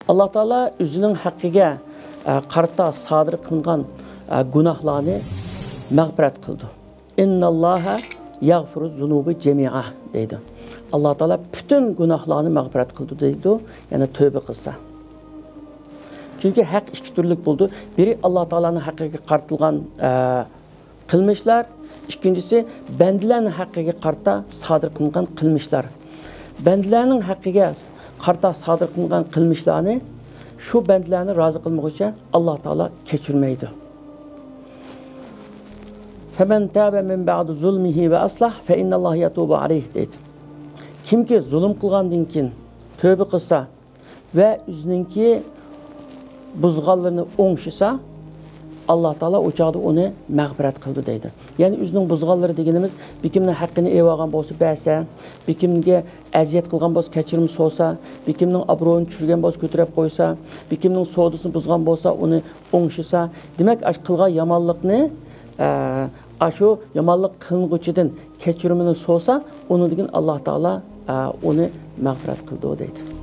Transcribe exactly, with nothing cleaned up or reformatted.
ئاللا تائالا ئۆزىنىڭ ھەققىگە، ئە، قارىتا سادىر قىلىنغان، ئە، گۇناھلارنى مەغپىرەت قىلىدۇ. «ئىنناللاھە يەغفىرۇز زۇنۇبە جەمىئا» دەيدۇ. ئاللا تائالا پۈتۈن گۇناھلارنى مەغپىرەت قىلىدۇ دەيدۇ، يەنى تۆبە قىلسا. چۈنكى ھەق ئىككى تۈرلۈك بولىدۇ. بىرى ئاللا تائالانىڭ ھەققىگە قارىتىلغان، ئە، قىلمىشلار، ئىككىنچىسى، بەندىلەرنىڭ ھەققىگە قارىتا سادىر قىلىنغان قىلمىشلار. بەندىلەرنىڭ ھەققىگە قارىتا سادىر قىلىنغان قىلمىشلارنى شۇ بەندىلەرنى رازى قىلمىغۇچە ئاللا تائالا كەچۈرمەيدۇ. «فەمەن تابە مىن بەئدى زۇلمىھى ۋە ئەسلەھ فەئىننەللاھە يەتۇبۇ ئەلەيھ» دەيدۇ. كىمكى زۇلۇم قىلغاندىن كېيىن تۆبە قىلسا، ۋە ئۆزىنىڭكى بۇزغانلىرىنى ئوڭشىسا، ئاللا تائالا ئۇ چاغدا ئۇنى مەغپىرەت قىلىدۇ دەيدۇ. يەنى ئۆزىنىڭ بۇزغانلىرى دېگىنىمىز، بىكىمنىڭ ھەققىنى ئېلىۋالغان بولسا بەرسە، بىكىمگە ئەزىيەت قىلغان بولسا كەچۈرۈم سورىسا، بىكىمنىڭ ئابرۇيىنى چۈشۈرگەن بولسا كۆتۈرۈپ قويسا، بىكىمنىڭ سودىسىنى بۇزغان بولسا ئۇنى ئوڭشىسا، دېمەك، ئاشۇ قىلغان يامانلىقنى، ئە، ئاشۇ يامانلىق قىلىنغۇچىدىن كەچۈرۈمىنى سورىسا، ئۇنىڭدىن كېيىن ئاللا تائالا، ئە، ئۇنى مەغپىرەت قىلىدۇ دەيدۇ.